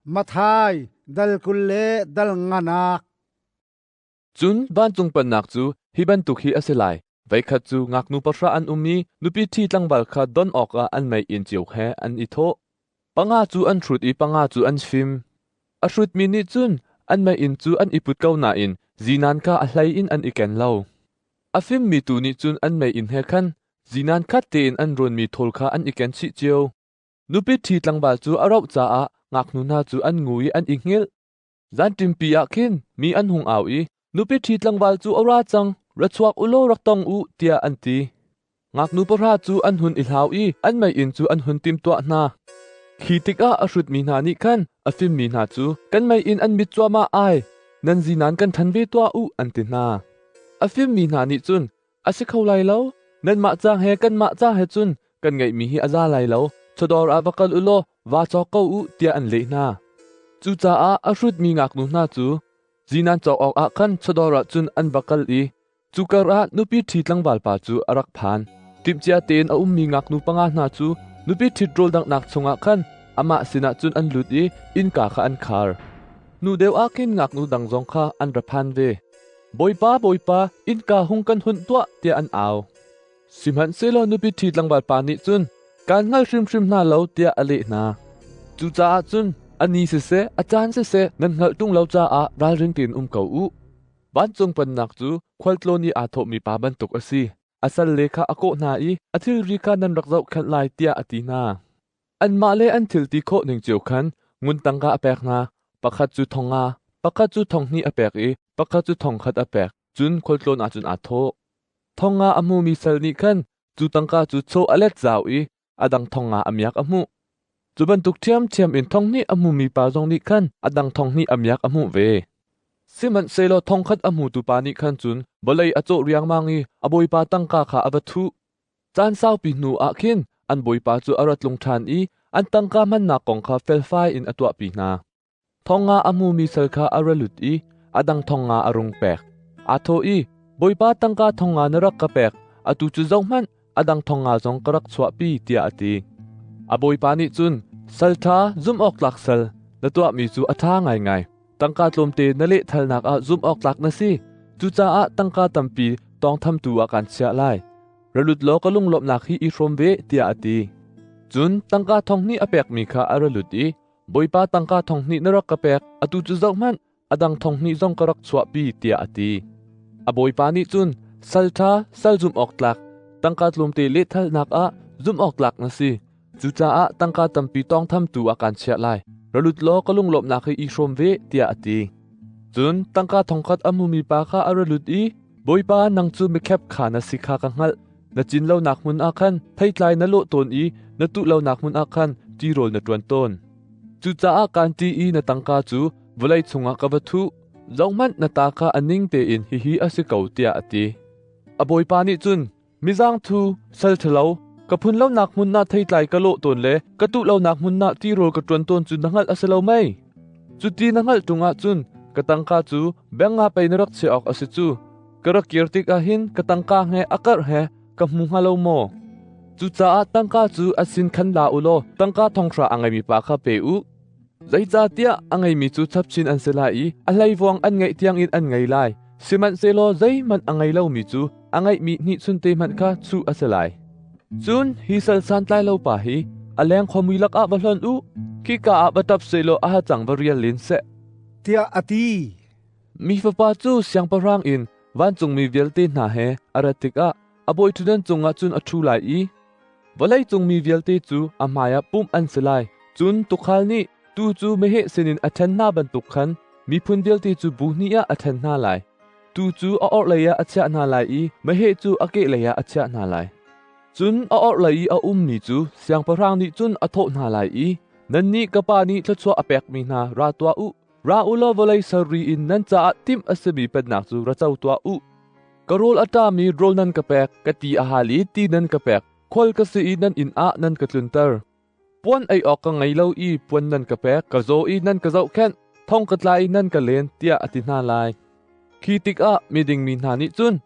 Matthai dal 29. Cun vancung pennak cu hi bantuk hi a si lai. Voikhat cu ngaknu pahra an um i nupi ṭhi tlangval kha don awkah an meiinn cio he an i thawh. Panga cu an hrut i panga cu an fim. A hrutmi nih cun an meiinn cu an i put ko nain zinan kha a hlei in an i ken lo. A fimmi tu nih cun an meiinn he khan zinan khat tein an rawnmi thawl kha an i ken chih cio. Nupi ṭhi tlangval cu a rauh caah ngaknu hna cu an ngu i an i hngilh. Zanṭimpi ah khin mi an hung au i nupi ṭhi tlangval cu a ra cang, ra chuak u law rak tong u, tiah an ti. Ngaknu pahra cu an hun i hlau i an meiinn cu an hun timhtuah hna. Khi tikah a hrutmi hna nih khan a fimmi hna cu, Kan meiinn an mit cuahmah ai, nan zinan kan ṭhan ve tuah u, an ti hna. A fimmi hna nih cun, A si kho lai lo, nanmah ca he kanmah ca he cun kan ngeihmi hi a za lai lo, chawdawr ah va kal u law vaa cawk ko u, tiah an leh hna. Cucaah a hrutmi ngaknu hna cu zinan cawk awkah khan chawdawr ah cun an va kal i cu karah nupi ṭhi tlangval pa cu a rak phan. Timhcia tein a ummi ngaknu panga hna cu nupi ṭhit rawl danghnak chungah khan amah sinah cun an lut i innka kha an khar. Hnu deuh ah khin ngaknu dang zong kha an ra phan ve. Bawipa, Bawipa, innka hung kan hunh tuah, tiah an au. Sihmanhsehlaw nupi ṭhi tlangval pa nih cun, Kaan hngal hrimhrim hna lo, tiah a leh hna. Cucaah cun a ni siseh, a caan siseh nan hngalh ṭung lo caah ralring tein um ko u. Vancung Pennak cu khualtlawn i aa thawhmi pa bantuk a si. A salle kha a kawh hna i a thilri kha nan rak zohkhenh lai tiah a ti hna. Anmah le an thil ti khawh ning cio khan ngun tangka a pek hna. Pakhat cu thong nga, pakhat cu thong hnih a pek i pakhat cu thong khat a pek. Cun khualtlawn ah cun aa thawh. Thong nga a hmumi sal nih khan cu tangka cu chaw a let zau i a dang thong nga a miak a hmuh. Cu bantuk ṭhiamṭhiam in thong hnih a hmumi pa zong nih khan a dang thong hnih a miak a hmuh ve. Sihmanhsehlaw thong khat a hmutu pa nih khan cun vawlei a cawh riangmang i a bawipa tangka kha a va thuh. Caan saupi hnu ah khin an bawipa cu a ra tlung ṭhan i an tangka hmannak kong kha felfai in a tuahpi hna. Thong nga a hmumi sal kha a ra lut i a dang thong nga a rung pek. Aa thawh i, Bawipa tangka thong nga na rak ka pek, atu cu zohhmanh, a dang thong nga zong ka rak chuahpi, tiah a ti. A bawipa nih cun, Sal ṭha, zumh awk tlak sal, na tuahmi cu a ṭha ngaingai. Tangka tlawmte na lehthalnak ah zumh awk tlak na si. Cucaah tangka tampi tawngthamtu ah kaan chiah lai. Ra lut law ka lunglawmhnak hi i hrawm ve, tiah a ti. Cun tangka thong hnih a pekmi kha a ra lut i, Bawipa tangka thong hnih na rak ka pek, atu cu zohhmanh, a dang thong hnih zong ka rak chuahpi, tiah a ti. A bawipa nih cun, Sal ṭha, sal zumh awk tlak, tangka tlawmte lehthalnak ah zumh awk tlak na si. Cucaah tangka tampi tawngthamtu ah kaan chiah lai. Ra lut law ka lunglawmhnak hi i hrawm ve, tiah a ti. Cun tangka thongkhat a hmumi pa kha a ra lut i, Bawipa, nang cu mikhep kha na si kha ka hngalh. Na cin lonak hmun ah khan theitlai na lawh tawn i na tuh lonak hmun ah khan tirawl na ṭuan tawn. Cucaah kaan ṭi i na tangka cu vawlei chungah ka va thuh. Zohhmanh, na ta kha a ning tein hihi a si ko, tiah a ti. A bawipa nih cun, Mizang thu, sal ṭhalo, ka phun lonak hmun ah theitlai ka lawh tawn le ka tuh lonak hmun ah tirawl ka ṭuan tawn cu na hngalh a si lo mei? Cuti na hngalh ṭung ahcun ka tangka cu beng ah pei na rak chiah awk a si cu. Ka rak kir tikah hin ka tangka he a karh he ka hmu hnga lo maw? Cucaah tangka cu a sin khan la u law tangka thonghra a ngeimi pa kha pe u. Zeicahtiah a ngeimi cu chapchin an si lai i a hleivuang an ngeih tiangin an ngei lai. Sihmanhsehlaw zeihmanh a ngei lomi cu a ngeihmi hnihchunte hmanh kha chuh a si lai. Cun hi sal santlai lo pa hi a leng khuamui lakah va hlonh u, khika ah va ṭap sehlaw a hacang va rial len seh, tiah a ti. Mi Fapa cu siangpahrang in vancungmi vialte hna he a rat tikah a bawiṭhutdan cungah cun a ṭhu lai i vawleicung mi vialte cu a hmaiah pumh an si lai. Cun tuukhal nih tuu cu meheh sinin a ṭhen hna bantuk khan miphun vialte cu bu hnih ah a ṭhen hna lai. Tuu cu a orhlei ah a chiah hna lai i meheh cu a kehlei ah a chiah hna lai. Cun a orhlei i a ummi cu siangpahrang nih cun a thawh hna lai i, Nannih ka Pa nih thluachuah a pekmi hna ra tuah u. Ra u law vawlei sarri in nan caah timh a simi pennak cu ra co tuah u. Ka rawl a ṭami rawl nan ka pek, ka ti a hal i ti nan ka pek, khual ka si i nan inn ah nan ka tlunter. Puan ei awk ka ngei lo i puan nan ka pek, ka zaw i nan ka zohkhenh, thong ka tla i nan ka len, tiah a ti hna lai. Khi tikah miding mi hna nih cun,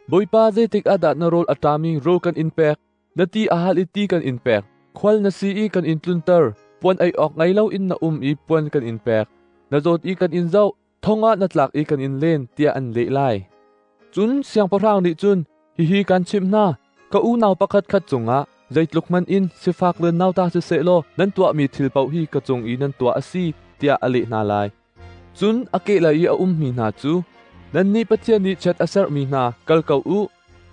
Bawipa, zeitik ah dah na rawl a ṭami rawl kan in pek, na ti a hal i ti kan in pek, khual na si i kan in tlunter, Puan ei awk ngei loin na um i puan kan in pek. Na zawt i kan in zoh, thong ah na tlak i kan in len, tiah an leh lai. Cun siangpahrang nih cun, Hihi kan chimh hna, ka unau pakhatkhat cungah zeitluk hmanh in sifak le nauta siseh law nan tuahmi thil paoh hi ka cung i nan tuah a si, tiah a leh hna lai. Cun a kehlei i a ummi hna cu, Nannih Pathian nih chiat a serhmi hna, kal ko u.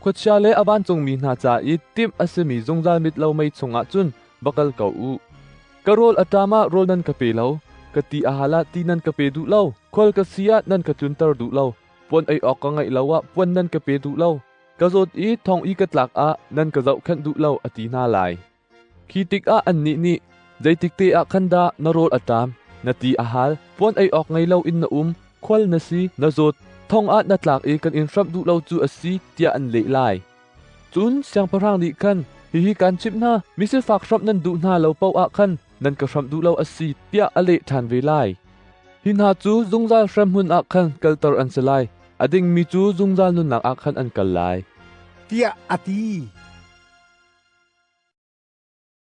Khuachia le a vancungmi hna ca i timh a simi zungzal mit lo mei chungah cun va kal ko u. Ka rawl a ṭam ah rawl nan ka pe lo, ka ti a hal ah ti nan ka pe duh lo, khual ka si ah nan ka tlunter duh lo, puan ei awk ka ngeih lo ah puan nan ka pe duh lo, ka zawt i thong i ka tlak ah nan ka zohkhenh duh lo, a ti hna lai. Khi tikah annih nih, Zeitik te ah khan dah na rawl a ṭam, na ti a hal, puan ei awk ngei loin na um, khual na si, na zawt, thong ah na tlak i kan in hramh duh lo cu a si, tiah an leh lai. Cun siangpahrang nih khan, Hihi kaan chimh hna, misifak hramh nan duh hna lo paoh ah khan nan ka hramh duh lo a si, tiah a leh ṭhan ve lai. Hi hna cu zungzal hremhmun ah khan kalter an si lai, a dingmi cu zungzal nunnak ah khan an kal lai. Tiah a ti.